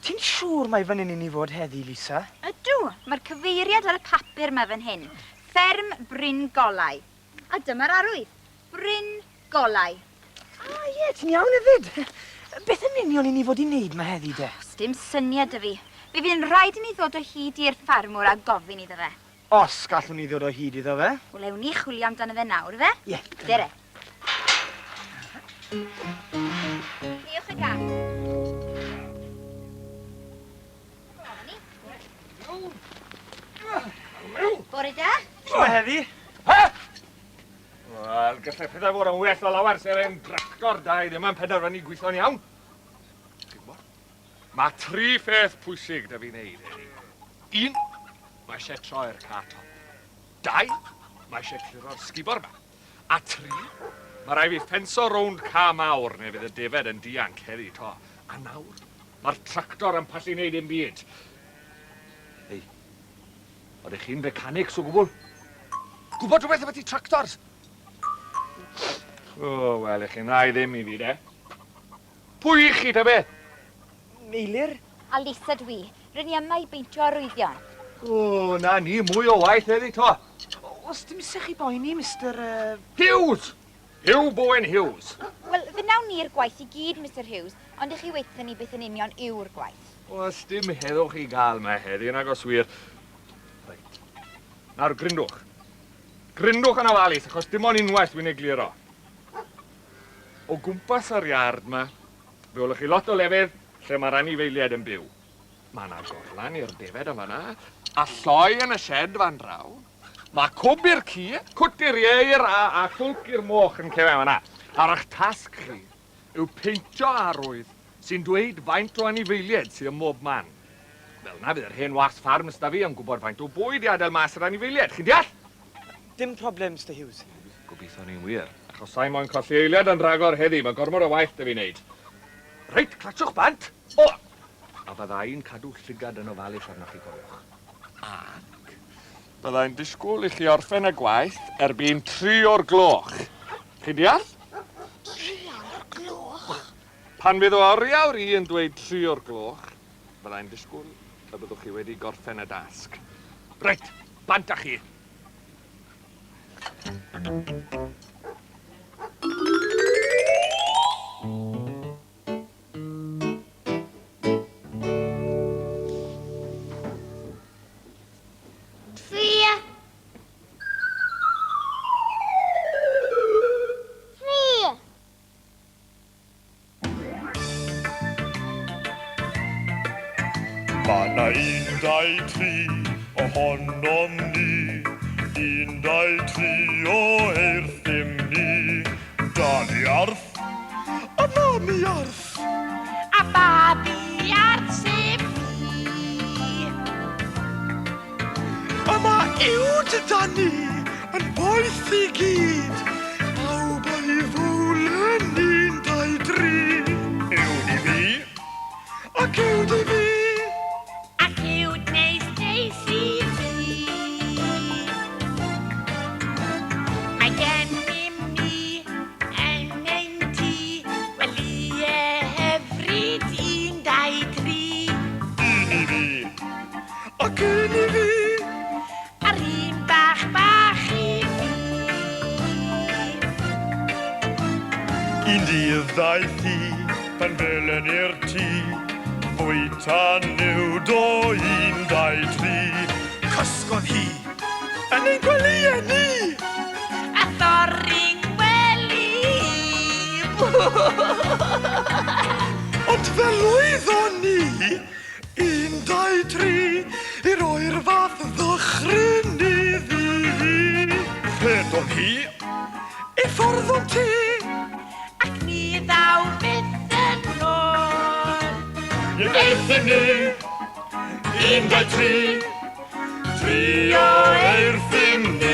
Ti'n siŵr mai fan hyn i ni fod heddi, Lisa? Ydw, mae'r cyfeiriad ar y papur 'ma fan hyn. Fferm Bryn Golau. A dyma'r arwydd. Bryn Golau. Ah, ie, ti'n iawn hefyd. Beth yn union i ni fod i wneud 'ma heddi, de? Sdim syniad 'da fi. Fe fydd yn rhaid i ni ddod o hyd i'r ffarmwr a gofyn iddo fe. Os gallwn ni ddod o hyd iddo fe. Wel, ewn ni chwilio amdano fe nawr, ife? Ie. Dere. Caewch y gât. Bore da. Shwmae heddi? Ha? Wel, gallai pethau fod yn well o lawer se'r hen dractor da i ddim yn penderfynu gweithio'n iawn. Ti'n gwybod? Mae tri pheth pwysig da fi wneud heddi. Un, mae eisiau troi'r car top. Dau, mae eisiau curo'r sgubor yma. A tri, mae rhaid fi ffenso rownd ca mawr neu fydd y defed yn dianc heddi to. A nawr, mae'r tractor yn pallu wneud dim byd. Hei, odych chi'n fecanics o gwbl? Gwybod rhywbeth ambyti tractors? O, wel, ych chi'n dda i ddim i fi, de. Pwy i chi, ta be? Meilir. A Lisa dwi. Rŷn ni yma i beintio arwyddion. O, na ni, mwy o waith heddi 'to. Oes dim isie chi boeni, Mister yy... Hughes! Hugh Bowen Hughes. Wel, fe wnawn ni'r gwaith i gyd, Mister Hughes, ond i chi weutho ni beth yn union yw'r gwaith. Oes dim heddwch i gael 'ma heddi, nag oes wir. Reit. Nawr, grindwch. Grindwch yn ofalus, achos dim ond unwaith dwi'n egluro. O gwmpas yr iard 'ma, fe welwch chi lot o lefydd lle mae'r anifeiliaid yn byw. Mae 'na gorlan i'r defaid yn fan'na, a lloi yn y sied fan draw. Mae cwb i'r ci, cwt i'r ieir a, a llwc i'r moch yn cefen fan'na. Nawr eich tasg chi yw peintio arwydd sy'n dweud faint o anifeiliaid sydd ym mhob man. Fel 'na fydd yr hen was ffarm 'sda fi yn gwybod faint o bwyd i adael mas i'r anifeiliaid, chi'n deall? Dim problem, Mister Hughes. Gobeithio ni'n wir, achos sa'i moyn colli eiliad yn rhagor heddi, mae gormod o waith 'da fi wneud. Reit, clatswch bant! O! A fydda i'n cadw llygad yn ofalus arnoch chi, cofiwch. Ac bydda i'n disgwyl i chi orffen y gwaith erbyn tri o'r gloch. Chi'n deall? Tri o'r gloch? Pan fydd o oriawr i yn dweud tri o'r gloch, bydda i'n disgwyl y byddwch chi wedi gorffen y dasg. Reit, bant â chi! Tri. Tri. Mae 'na un, dau, tri ohonom ni, Un, dau, tri o eirthym ni. Da ni arth, a mami arth. A babi arth sef fi. A ma uwd da ni yn boeth i gyd. Pawb a'i fowlen, un, dau, dri. Uwd i fi. Ac uwd i fi. Ac uwd neis neis i fi. Mae gennym ni yn ein tŷ welyau hyfryd, un, dau, tri. Un i fi, ac un i fi. A'r un bach bach i fi. Un dydd ddaeth hi pan felen i'r tŷ, fwyta niwd o un, dau, tri. Cysgodd hi yn ein gwelyau ni. A thorri ngwely i. Ond fe lwyddon ni, un, dau, tri, i roi'r fath ddychryn iddi hi. Rhedodd hi i ffordd o'n tŷ. Ac ni ddaw byth yn ôl. Ie, aethon ni, un, dau, tri, tri o eirthym ni.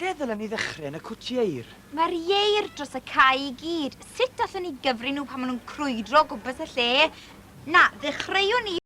Falle ddylen ni ddechrau yn y cwt ieir. Mae'r ieir dros y cae i gyd. Sut allwn ni gyfri nhw pan maen nhw'n crwydro o gwmpas y lle? Na, ddechreuwn ni.